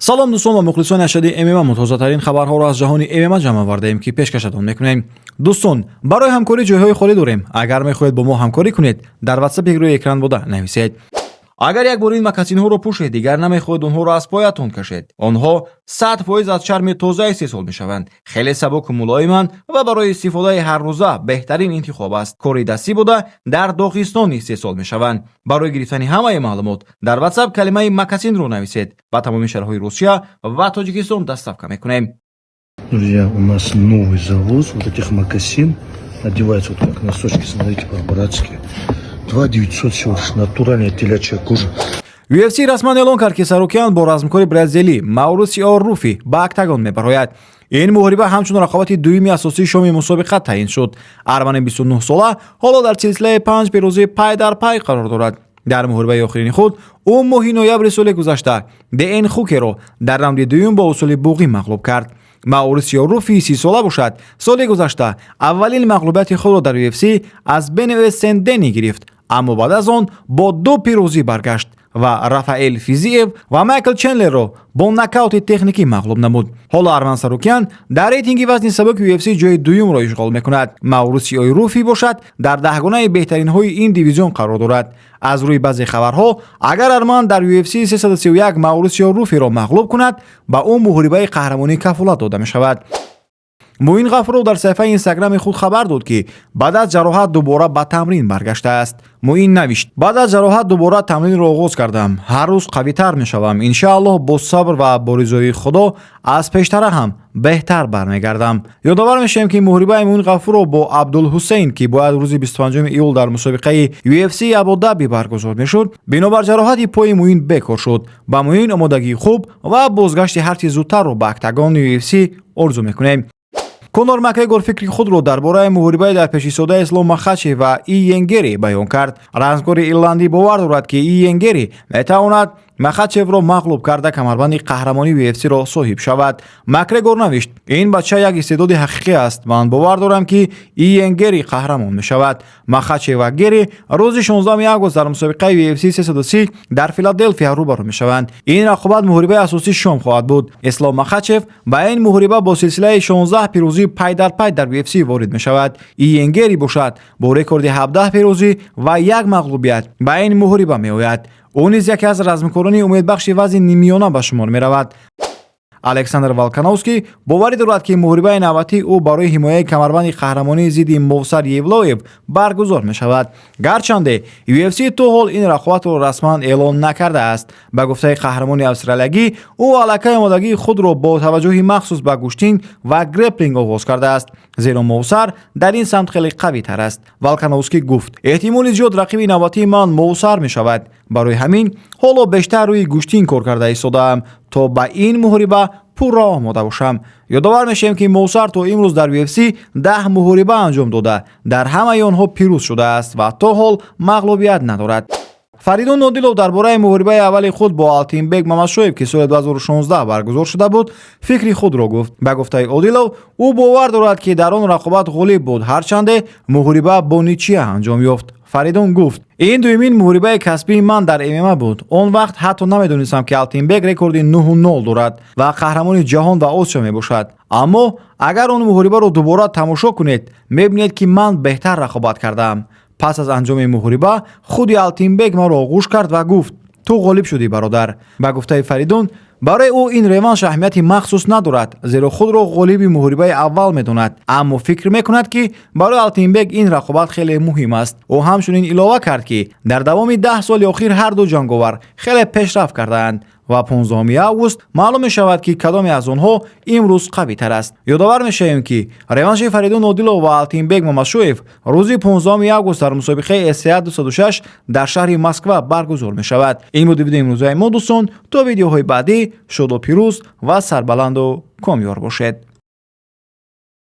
Салом, дӯстон ва мухлисони ашади ММА. Мо тозатарин хабарҳоро аз ҷаҳони ММА ҷамъ овардаем, ки пешкашатон мекунем. Дӯстон, барои ҳамкорӣ ҷойҳои холӣ дорем. Агар мехоҳед бо мо ҳамкорӣ кунед, дар ватсапи рӯи экран буда нависед. Агар як бор ин мокасинҳоро пӯшед, дигар намехоҳед онҳоро аз поятон кашед. Онҳо 100% аз чарми тоза истеҳсол мешаванд, хеле сабуку мулоиманд ва барои истифодаи ҳаррӯза беҳтарин интихоб аст. Кори дастӣ буда, дар Доғистон истеҳсол мешаванд. Барои гирифтани ҳамаи маълумот дар ватсап калимаи «мокасин»-ро нависед. Ба тамоми шаҳрҳои Русия ва Тоҷикистон доставка мекунем. Друзья, у нас новый завоз вот этих мокасин. Одеваются вот как носочки, смотрите, по-братски. 2 900 всего лишь, натуральная телячья кожа. UFC расман эълон кард, ки Сарукян бо размкори бразилӣ Маурисио Руфи ба октагон мебарояд. Ин муҳориба ҳамчун рақобати дуюми асосии шоми мусобиқа таъин шуд. Армани 29-сола ҳоло дар силсилаи панҷ пирӯзӣ пай дар пай қарор дорад. Дар муҳорибаи охирини худ ӯ моҳи ноябри соли гузашта Дэн Хукеро дар раунди дуюм бо усули буғӣ мағлуб кард. Маурисио Руфи 30-сола бошад, соли гузашта аввалин мағлубияти худро дар UFC аз Бенуэ Сен-Дени гирифт, аммо баъд аз он бо ду пирӯзӣ баргашт ва Рафаэл Физиев ва Майкл Чендлерро бо нокаути техникӣ мағлуб намуд. Ҳоло Арман Сарукян дар рейтинги вазни сабуки UFC ҷои дуюмро ишғол мекунад. Маурисиои Руфи бошад, дар даҳгонаи беҳтаринҳои ин дивизион қарор дорад. Аз рӯи баъзе хабарҳо, агар Арман дар UFC 331 Маурисио Руфиро мағлуб кунад, ба ӯ муҳорибаи қаҳрамонӣ кафолат дода мешавад. Муин Ғафуров дар саҳифаи Инстаграми худ хабар дод, ки баъд аз ҷароҳат дубора ба тамрин баргаштааст. Муин навишт: «Баъд аз ҷароҳат дубора тамринро оғоз кардам. Ҳар рӯз қавитар мешавам. Иншааллоҳ, бо сабр ва бо ризои Худо аз пештара ҳам беҳтар бармегардам». Ёдовар мешавем, ки муҳорибаи Муин Ғафуров бо Абдулҳусейн, ки бояд рӯзи 25 июл дар мусобиқаи UFC Абудаби баргузор мешуд, бинобар ҷароҳати пои Муин бекор шуд. Ба Муин омодагии хуб ва бозгашти ҳарчи зудтарро ба октагони UFC орзу мекунем. Конор Макгрегор фикри худро дар бораи муҳорибаи дар пешистодаи Ислом Махачев ва Иен Гери баён кард. Размкори ирландӣ бовар дорад, ки Иен Гери метавонад Махачевро мағлуб карда, камарбанди қаҳрамонии UFC-ро соҳиб шавад. Макгрегор навишт: «Ин бача як истеъдоди ҳақиқӣ аст. Ман бовар дорам, ки Иен Гери қаҳрамон мешавад». Махачев ва Гери рӯзи 16 август дар мусобиқаи UFC 330 дар Филаделфия рӯбарӯ мешаванд. Ин рақобат муҳорибаи асосии шом хоҳад буд. Ислом Махачев ба ин муҳориба бо силсилаи 16 пирӯзӣ пай дар пай дар UFC ворид мешавад. Иен Гери бошад, бо рекорди 17 пирӯзӣ ва як мағлубият ба ин муҳориба меояд. Ӯ низ яке аз размкорони умедбахши вазни ниммиёна ба шумор меравад. Александр Волкановский боварӣ дорад, ки муҳорибаи навбатии ӯ барои ҳимояи камарбанди қаҳрамонии зидди Мовсар Евлоев баргузор мешавад, гарчанде UFC то ҳол ин рақобатро расман эълон накардааст. Ба гуфтаи қаҳрамони австралиягӣ, ӯ аллакай омодагии худро бо таваҷҷӯҳи махсус ба гӯштин ва греплинг оғоз кардааст, зеро Мовсар дар ин самт хеле қавитар аст. Волкановский гуфт: «Эҳтимоли зиёд рақиби навбатии ман Мовсар мешавад. Барои ҳамин ҳоло бештар рӯи гӯштин кор карда истодаам, то ба ин муҳориба пурра омода бошам». Ёдовар мешавем, ки Мовсар то имрӯз дар UFC 10 муҳориба анҷом дода, дар ҳамаи онҳо пирӯз шудааст ва то ҳол мағлубият надорад. Фаридун Одилов дар бораи муҳорибаи аввали худ бо Алтинбек Мамадшоев, ки соли 2016 баргузор шуда буд, фикри худро гуфт. Ба гуфтаи Одилов, ӯ бовар дорад, ки дар он рақобат ғолиб буд, ҳарчанде муҳориба бо ничья анҷом ёфт. Фаридун гуфт: «Ин дуюмин муҳорибаи касбии ман дар ММА буд. Он вақт ҳатто намедонистам, ки Алтинбек рекорди 9-0 дорад ва қаҳрамони ҷаҳон ва Осиё мебошад. Аммо агар он муҳорибаро дубора тамошо кунед, мебинед, ки ман беҳтар рақобат кардаам. Пас аз анҷоми муҳориба худи Алтинбек маро оғӯш кард ва гуфт: „Ту ғолиб шудӣ, бародар“». Ба гуфтаи Фаридун, барои ӯ ин реванш аҳамияти махсус надорад, зеро худро ғолиби муҳорибаи аввал медонад, аммо фикр мекунад, ки барои Алтинбек ин рақобат хеле муҳим аст. Ӯ ҳамчунин илова кард, ки дар давоми 10 соли охир ҳар ду ҷанговар хеле пешрафт кардаанд ва 15 август маълум мешавад, ки кадоме аз онҳо имрӯз қавитар аст. Ёдовар мешавем, ки реванши Фаридун Одилов ва Алтинбек Мамадшоев рӯзи 15 август дар мусобиқаи СА 206 дар шаҳри Москва баргузор мешавад. Ин буд видеои имрӯзаи мо, дӯстон. То видеоҳои баъдӣ шоду пирӯз ва сарбаланду комёр бошед.